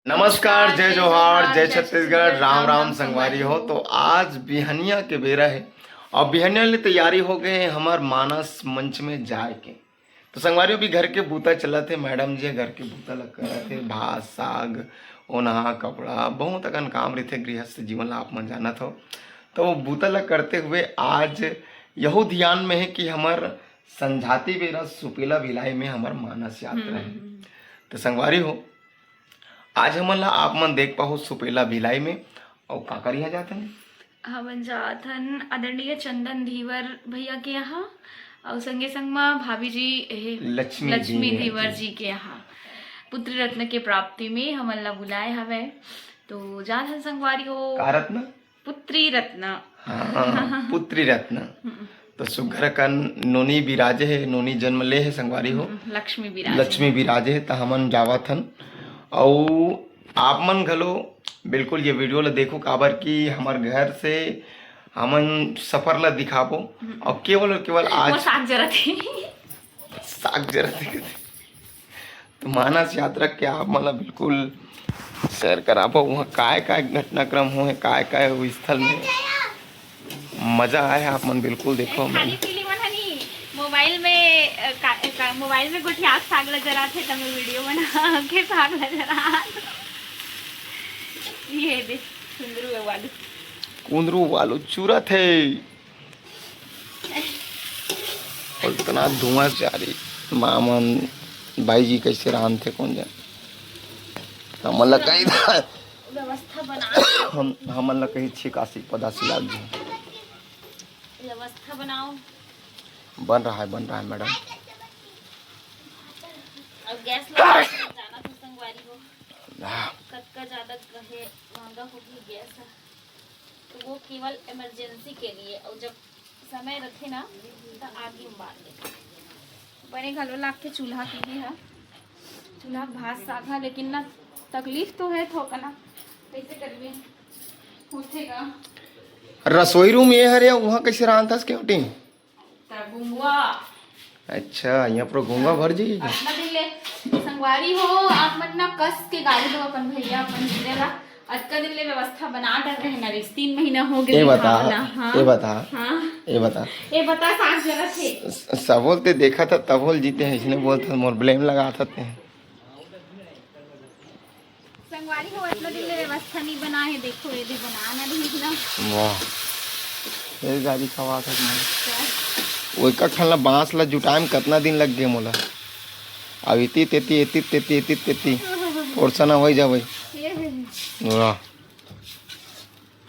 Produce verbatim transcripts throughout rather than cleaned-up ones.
नमस्कार, जय जोहार, जय छत्तीसगढ़, राम राम संगवारी हो। तो आज बिहनिया के बेरा हे अउ बिहनिया ले तैयारी हो गे हे हमर मानस मंच में जाए के। तो संगवारी हो, अभी घर के बूता चलत हे, मैडम जी घर के बूता ल करत हे, भात साग, ओनहा कपड़ा, बहुत अकन काम रहिथे गृहस्थ जीवन ला आप मन जानत हो। तो वो बूता ल करते हुए आज यहू धियान में हे कि हमर संझाती बेरा सुपेला भिलाई में हमर मानस यात्रा हे। तो संगवारी हो, आज हमन ला आप मन देख पाहू सुपेला भिलाई में। अउ काकर यहाँ जात हन? हमन जात हन आदरणीय चंदन धीवर भैया के यहाँ, अउ संगे संग मा भाभी जी, हे, लक्ष्मी लक्ष्मी धीवर धीवर जी। जी के यहाँ पुत्री रत्न के प्राप्ति में हमन ला बुलाए हवय। तो जात हन संगवारी हो। का रत्न? पुत्री रत्न। हाँ, पुत्री रत्न। तो सुघर कन नोनी बिराजे हे, नोनी जन्म ले हे संगवारी हो। हम्म, लक्ष्मी बिराजे। लक्ष्मी बिराजे हे, त हमन जावत हन। अउ आप मन घलो बिल्कुल ये वीडियो ला देखो, काबर कि हमर घर से हमन सफर ला दिखाबो। अउ केवल और केवल वो आज साग जरा थी। साग जरा थी। तो मानस यात्रा के आप मन ला बिल्कुल शेयर कराबो, वहाँ काय काय घटनाक्रम होहे, काय काय वो स्थल में मजा आए हे, आप मन बिल्कुल देखो। खाली पीली मन हनी मोबाइल में, अ, का, का, मोबाइल में गोठियात साग ला जरात हे, त मैं वीडियो बना के साग ला जरात। ये दे, कुंदरू वालू। कुंदरू वालू चुरत हे। अउ इतना धुआं चारी, माँ मन, भाई जी कैसे रांधथे कोन जाने। हमन ला कहीं व्यवस्था बना। हम, हमन ला कहीं छिकासी पदासी लाग जाए। व्यवस्था बनाओ। बन रहा है, बन रहा है मैडम। अब गैस लगा के जाना तो संगवारी हो। हाँ। कतका ज्यादा कहे महंगा होगी गैस। तो वो केवल इमरजेंसी के लिए, और जब समय रखे ना, तो आगी में बार दे। बने घलो लाग के चूल्हा के हे हा, चूल्हा के भात साग हा, लेकिन ना तकलीफ तो है थोका ना, कैसे करबे, होथे गा। रसोई रूम ये हरे, वहाँ कैसे रांधथस केवटी? त गुंगवा। अच्छा, यहाँ पर गुंगवा भर जी। अतना दिन ले संगवारी हो, आप मन ना कस के गाली दो अपन भैया, अपन जीजा ला। अतका दिन ले व्यवस्था बना डर रहे ना रे, तीन महीना हो गए ये बता, खावला, हाँ। ये बता, हाँ। ये बता। ये बता, साग जरा थे। स-, सबोल ते देखा था, तबोल जीते हैं, इसने बोलता मोर ब्लेम लगा था ते। संगवारी हो, इतना दिन ले व्यवस्था नहीं बना है, देखो, ये भी बना ना रही ना। वाह, ये गाड़ी खवा था मैं। वो एक ठन ला बांस ला जुटाए में कितना दिन लग गए मोला। अब इति तेती, इति तेती, इति तेती, पोर्सन हो जावे। ये है। वाह,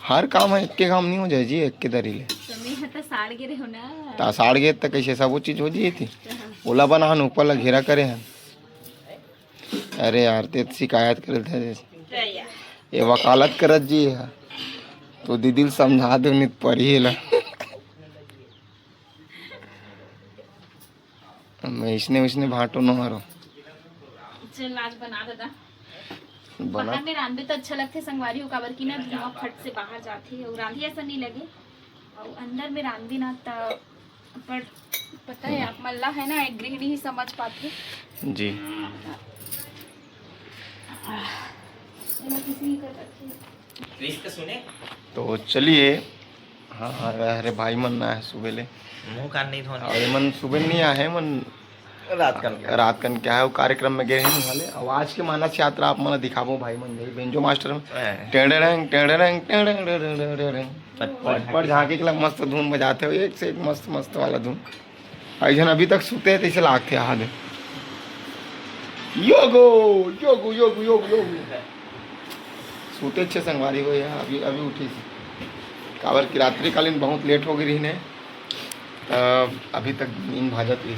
हर काम है, एक के काम नहीं हो जाए जी, एक के दरी ले। तो मैं हटा साड़ गे रहो ना। ता साड़ गे त कैसे सब वो चीज हो जी थी। हाँ। ओला बना हन, ऊपर ला घेरा करे हन। अरे यार, ते शिकायत करत हे। ये वकालत करत जी है। तो दीदी ल समझा दे, नित पढ़ी ला। मैं इसने, इसने भाटो न हरो। चल, आज बना देता। बना। बाहर में रांधे तो अच्छा लगथे संगवारी हो, काबर कि ना धुआं फट से बाहर जाथे और रांधे ऐसा नहीं लगे। और अंदर में रांधे ना त, पर पता है आप मल्ला है ना, एक गृहिणी ही समझ पाथे। जी। तो चलिए, हाँ, हाँ, अरे भाई मन ना है सुबह ले। मुंह कान नहीं धोने। अरे मन सुबह नहीं आए हैं, मन रात कन के। रात कन क्या है, वो कार्यक्रम में गए हैं वाले। अब आज के मानस यात्रा आप मन दिखाबो भाई मन, यही बेंजो मास्टर में। हाँ। टेढ़े रंग, टेढ़े रंग, टेढ़े रंग, टेढ़े रंग। पटपट झांकी के ला मस्त धुन बजाते हो, एक से एक मस्त, मस्त वाला धुन। अउ झन अभी तक सुते हे, तैसे लागथे, आहा दे। योगो, योगो, योगो, योगो, योगो। सुते अच्छे संगवारी हो या, अभी, अभी उठी से। काबर कि रात्रिकालीन बहुत लेट हो गई रही ने, त अभी तक नींद भाजत रही। अ,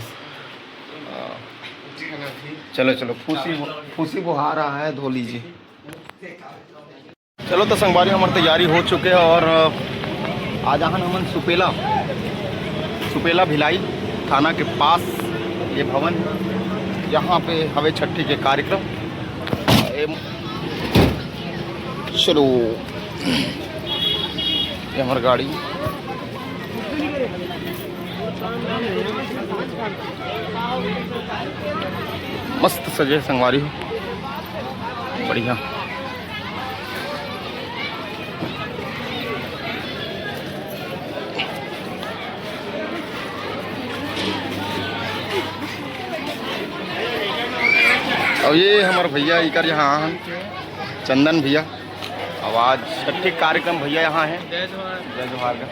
चलो, चलो, फूसी, फूसी बुहा रहा है, धो लीजिए। चलो तो संगवारी, हमारी तैयारी हो चुके हैं और, अ, आज आहन हमन सुपेला, सुपेला भिलाई थाना के पास ये भवन, यहाँ पे हवे छठी के कार्यक्रम। ए, चलो, ये हमारी गाड़ी मस्त सजे संगवारी हो, बढ़िया। अब ये हमर भैया इकर यहाँ हन, चंदन भैया। अब आज छठी कार्यक्रम भैया यहाँ है। जय जोहार। जय जोहार का।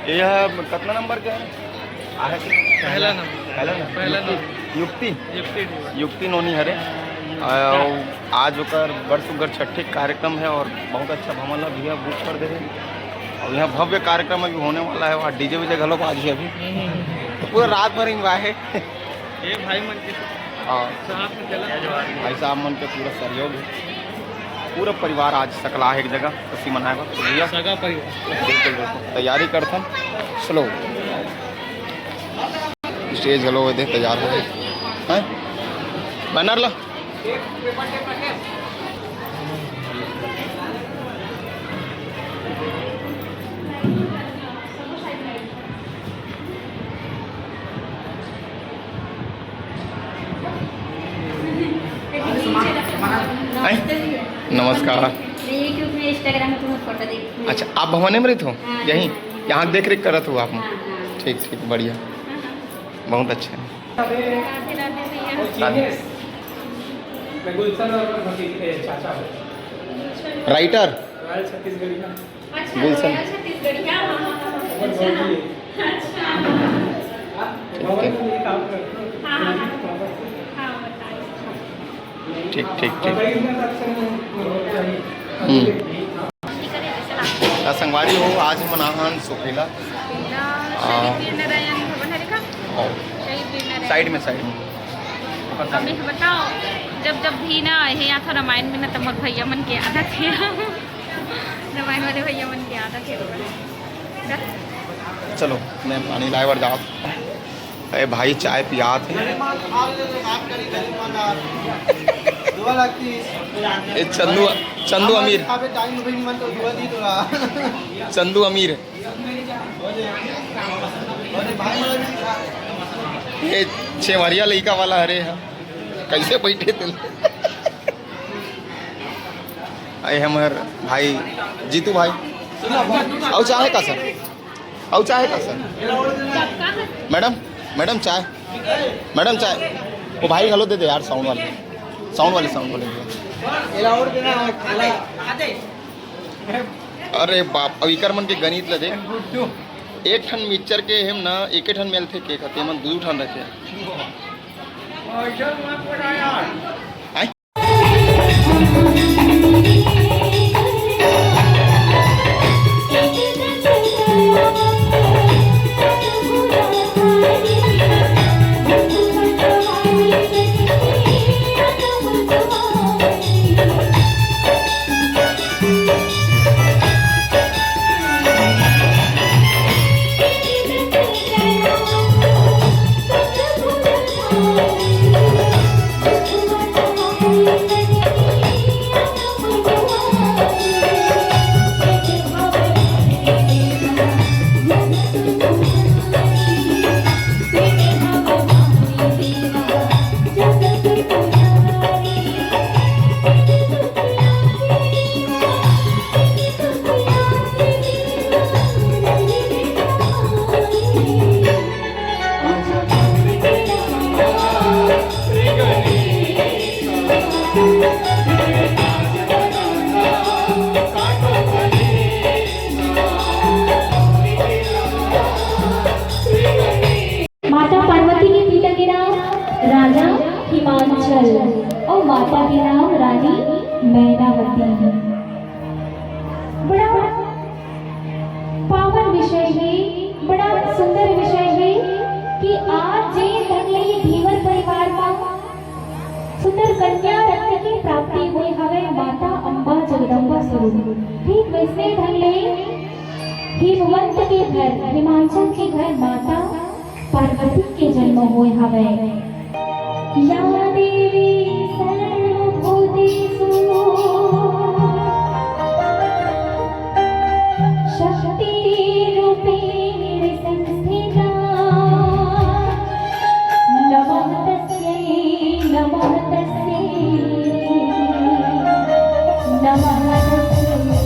ये ह कतना नंबर के है? आहे कि? पहला नंबर। पहला नंबर। पहला नंबर। युक्ति? युक्ति। युक्ति नोनी हरे। अउ आज ओकर बड़ सुग्घर छठी कार्यक्रम है और बहुत अच्छा भवन ला भैया बुक कर दे हे। और यहाँ भव्य कार्यक्रम अभी होने वाला है, वहाँ डीजे वीजे घलो बाजही अभी। हम्म। तो पूरा रात भर एंजॉय है। ये भाई मन के हाँ। साथ में चला। भाई साहब मन के पूरा सहयोग है, पूरा परिवार आज सकला है एक जगह खुशी मनाए बर। तो भैया सगा परिवार। बिल्कुल बिल्कुल तैयारी करथन। चलो स्टेज घलो दे तैयार हो गए हैं। बैनर ला। आय? नमस्कार। नहीं, क्योंकि मैं Instagram में तुम्हारा फोटो देखती हूँ। अच्छा, आप भवानी में रहते हो? हाँ, यहीं? हाँ, हाँ। यहाँ देख रेख करत हो आप? हाँ, हाँ। ठीक ठीक, बढ़िया। हाँ, हाँ। बहुत अच्छा है। राधे राधे भैया। राधे। मैं गुलशन और भतीजे, चाचा हूँ। राइटर। रॉयल छत्तीसगढ़ी ना। अच्छा, गुलशन। रॉयल छत्तीसगढ़ी, हाँ, हाँ, हाँ, हाँ। अच्छा, हाँ। अच्छा। हाँ, ठीक, ठीक। हाँ, हाँ, हाँ। हाँ, बताइए। ठीक, ठीक, ठीक। हम्म। त संगवारी हो, आज हमन आहन सुपेला। सुपेला, आ, शहीद वीर नारायण भवन हरे का? और शहीद वीर नारायण। साइड में, साइड में। अब ये बताओ, जब, जब भी ना, ये यहाँ तो रामायण में ना, तो मोर भैया मन के याद आथे। रामायण वाले भैया मन के याद आथे। चलो, मैं पानी लाए बर जावत। अरे भाई, चाय पियात हे। ए, चंदू, चंदू अमीर। चंदू अमीर। ए, छेवरिया लइका वाला, अरे, कैसे बैठे थे? अरे, हमर भाई, जीतू भाई। अउ चाय का सर? अउ चाय का सर? मैडम, मैडम चाय, मैडम चाय। वो भाई हेलो दे दे यार, साउंड वाले, साउंड वाले, साउंड वाले भैया। अरे बाप, अब इकर मन के गणित ल देख। एक ठन मिक्सचर के हम ना, एक ठन मिलथे केक ह, तेमन दू ठन रखे। आय? माता पार्वती के पिता के नाम राजा हिमांचल और माता के नाम रानी मैनावती। बड़ा पावन विषय हे, बड़ा सुंदर विषय हे कि आज जे ढंग ले धीवर परिवार म सुंदर कन्या रत्न के प्राप्ति होय हवय माता अम्बा जगदम्बा स्वरूप। ठीक वैसने ढंग ले हिमवंत के घर, हिमांचल के घर माता पार्वती के जन्म होय हवय। या देवी सर्वभूतेषु शक्तिरूपेण संस्थिता। नमः तस्यै, नमः तस्यै, नमः तस्यै।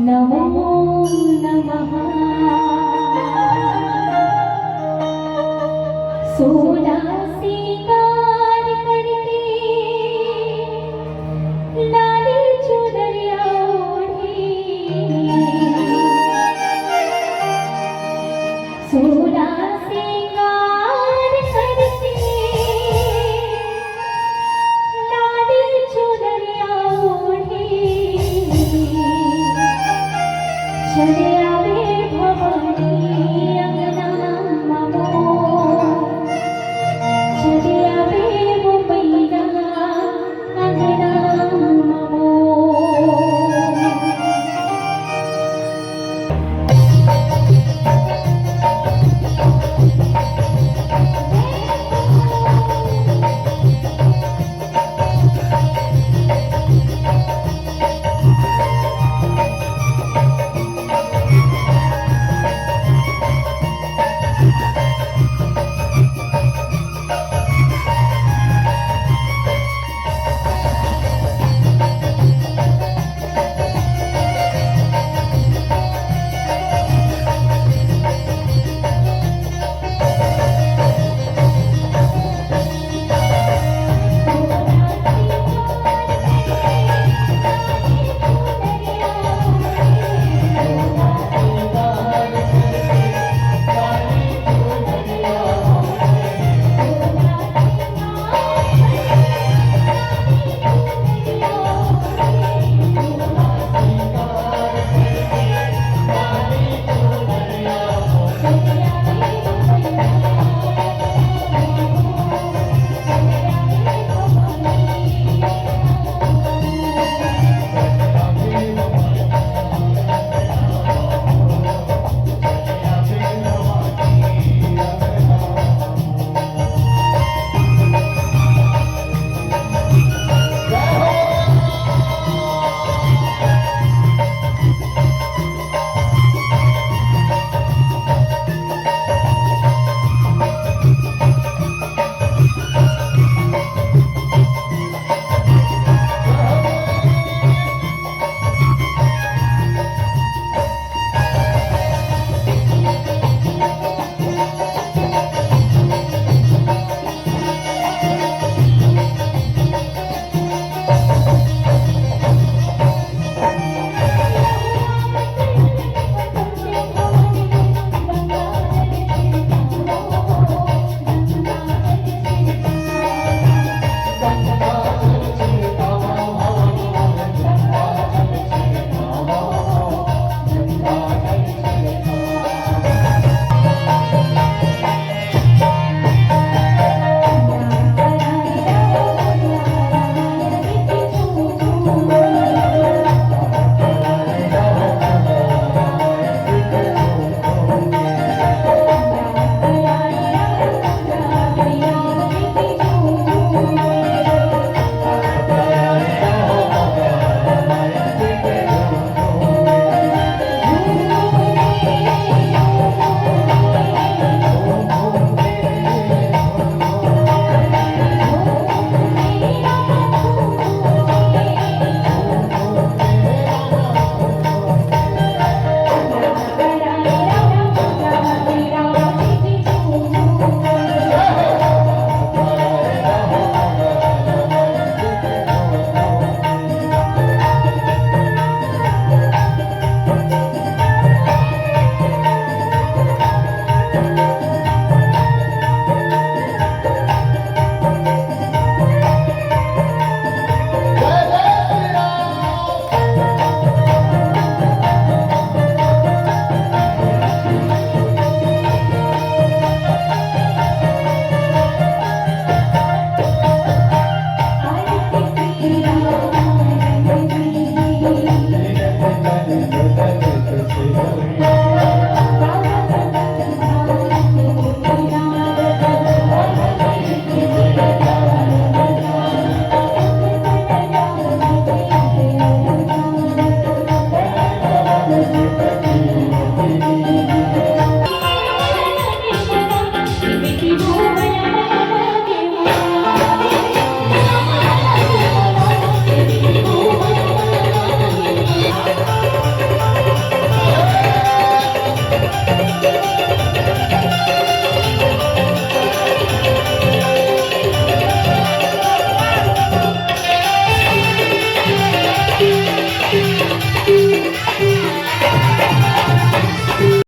नमो नमः। सोना सिंगार करके चले आवे भवानी अंगना म मोर, चले आवे वो मैया अंगना म मोर।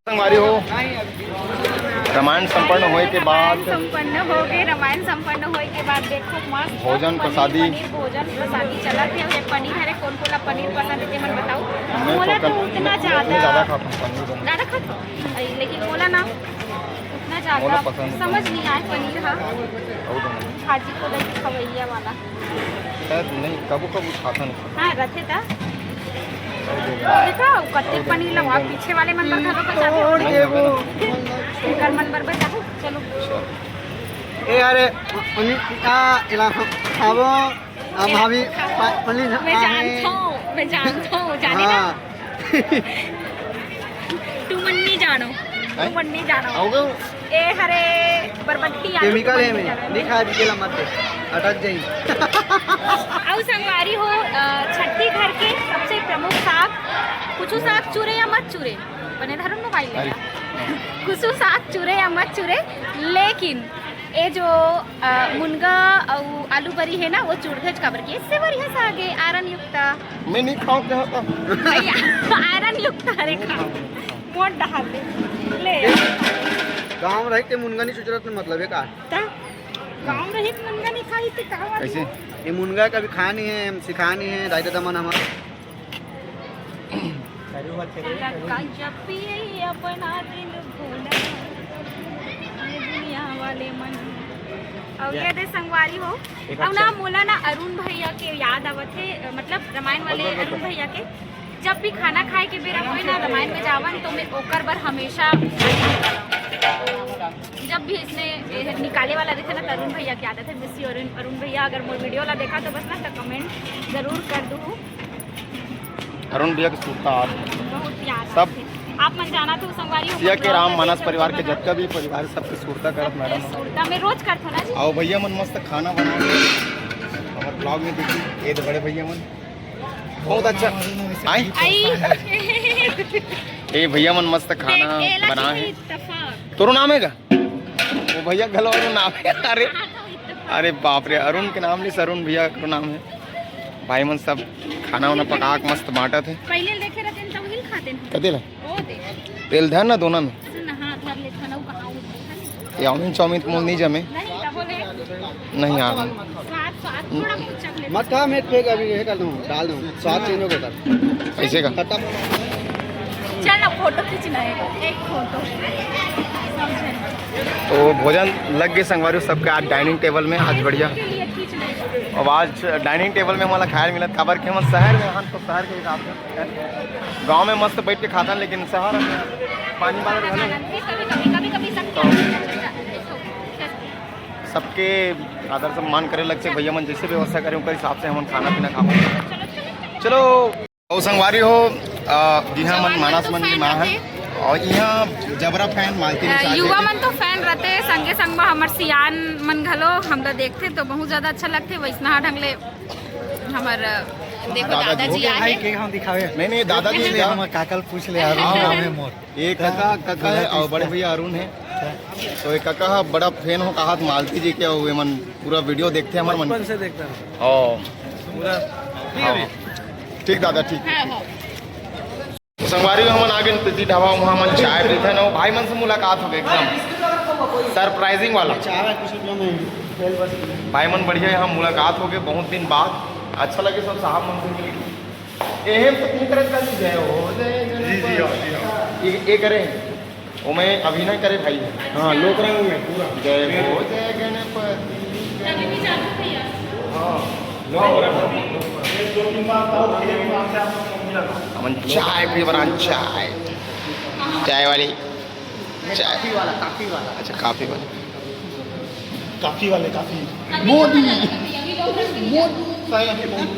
संगवारी हो, रामायण संपन्न होए के बाद रामायण संपन्न हो गए। रामायण संपन्न होए के बाद देखो मस्त भोजन पनीर, प्रसादी। पनीर भोजन प्रसादी चलत हे। ये पनीर हरे, कोन कोन ला पनीर पसंद हे, ते मन बताओ। मैं मोला तो उतना ज्यादा ज्यादा खाता हूँ पनीर। ज्यादा खाता हूँ, लेकिन मोला ना उतना ज्यादा मोला पसंद समझ नहीं आए पनीर। हाँ, और दो। भाजी को लेके खवैया वाला। शायद नहीं, कबो कबो खाता नहीं। हाँ, रथे था। देखो, कत्ते पनीर लगा पीछे वाले मन बर घलो बचाते हो। नहीं, नहीं। एकर मन बर बचाते। चलो। ए, अरे, पनीर टिक्का, इलाका खाबो। अब भाभी, प-, पनीर मैं आ है। जानता हूँ, मैं जानता हूँ, जाने ना। हाँ। तू मन नहीं जानो, तू हैं? मन नहीं जानो। आओगे? ए हरे बरबट्टी आलू chemical है, मैं नहीं खाया, बिकेला मत दे, अटक जाई। अउ संगवारी हो, अ, छत्तीसगढ़ के सबसे प्रमुख साग, कुछु साग चुरे या मत चुरे, बने धरम मोबाइल ले अरे। कुछु साग चुरे या मत चुरे, लेकिन ए जो, अ, मुनगा अउ आलू बरी है ना, वो चुरघेच काबर के इससे बढ़िया साग है, आयरन युक्त। मैं नहीं खाऊं क्या होता? भैया, आयरन युक्त हरे खा। मोट डहार दे। ले। गाँव रहिते मुनगा नहीं चुचरत में मतलब है का? ता? गाँव रहित मुनगा नहीं खाई ते का बात कैसे? है? ये मुनगा कभी खाया नहीं है, हम सिखाया नहीं है, दाई ददा मन हमारे। का जब पिए अपना दिल भोला, ये दुनिया वाले मन। अउ ये दे संगवारी हो, एक अउ ना अच्छा मोला ना अरुण भैया के याद आवत हे, मतलब रामायण वाले अरुण भैया के। जब भी खाना खाए के बेरा होए ना रामायण में जावन, तो मैं ओकर बर हमेशा जब भी इसने निकाले वाला रहिथे ना, तो अरुण भैया के आदत है। मिस यू अरुण, अरुण भैया, अगर मोर वीडियो ला देखा तो बस ना तो कमेंट जरूर कर दू। अरुण भैया के सुरता आज बहुत याद सब आथे। आप मन जाना तो संगवारी हो, सिया के राम मानस परिवार के जतका भी परिवार, सबके सुरता करत मैडम। सुरता में रोज करथो ना जी। आओ भैया मन मस्त खाना बना के हमारे ब्लॉग में देखी। ये तो बड़े भैया मन बहुत अच्छा। आई। आई। ये भैया मन मस्त खाना देख, एला बना के है। इत्तेफाक। तोरो नाम है का? वो भैया घलो अरुण नाम है। अरे, अरे बाप रे, अरुण के नाम लिस, अरुण भैया के नाम है। भाई मन सब खाना वाना पका के मस्त बांटत है। पहले देखे रहते हैं तब हिल खाते हैं। कते ला? वो दे। तेल धर ना दोनों में। सुन ना, हाँ, धर ले, खाना वो कहाँ उठे, खा ले। ये चाउमीन, चाउमीन तो मोल नहीं जमे। नहीं, तब बोले। नहीं यार। स्वाद, स्वाद थोड़ा कुछ चख ले। मत खा, मैं फेंक अभी ये कर दूँ, डाल दूँ, स्वाद चेंज हो गया था। ऐसे का? खत्म। चल ना, फोटो खींचना है, एक फोटो। तो भोजन लग गए संगवारी सबके आज डाइनिंग टेबल में। आज बढ़िया अब आज डाइनिंग टेबल में हमारा खाया मिलत, काबर के हम शहर में हन तो शहर के हिसाब से गाँव में मस्त बैठ के खाथन, लेकिन शहर में पानी बादल घलो है। कभी कभी, कभी कभी सब तो सबके आदर सम्मान करे लगथे भैया मन, जैसे व्यवस्था करे ओकर हिसाब से हमन खाना पीना खाबो। चलो। अउ संगवारी हो, अ, जी हाँ, मन जवान मन मानस तो मन के fan माँ है। रथे। अउ इहाँ जबरा fan मालती अ, निषाद युवा जी। मन तो fan रथे, संगे संग में हमर सियान मन घलो हमला देखथे तो बहुत ज्यादा अच्छा लगथे। वैसना ढंग ले हमर, अ, देखो दादाजी। दादाजी आए। के हम दिखावे। नहीं, नहीं, दादाजी नहीं, नहीं, का हम काकल पूछ ले, अरुण हाँ। नाम है मोर। ये काका, काका है और बड़े भैया अरुण है। तो ये काका हा बड़ा fan हो कहात मालती जी के, अउ ये मन पूरा वीडियो देखथे हमर मन। बचपन से देखता हूँ। ओ। पूरा। ठीक है हाँ। भैया। ठीक दादा, ठीक। हाँ, हाँ। तो संगवारी हो, हमन आगे प्रीति ढाबा, वहाँ हमन चाय पीथन अउ भाई मन से मुलाकात हो गई एकदम surprising वाला। चाय कुछ रुपया में तेल बस। भाई मन बढ़िया, यहाँ मुलाकात हो गई बहुत दिन बाद, अच्छा लगे सब साहब मन से मिल के। एहे में तो तुम करत रहती, "जय हो, जय गणपति।" जी, जी, हाँ, जी, हाँ। ये, ये करे, वो मैं अभिनय करे भाई। हाँ, लोक रंग में पूरा। "जय हो, जय गणपति।" हाँ, लोक रंग। हमन चाय पी बना, चाय, चाय वाली, चाय। कॉफी वाला, कॉफी वाला। अच्छा, कॉफी वाला। कॉफी वाले, कॉफी। मोदी, मोदी।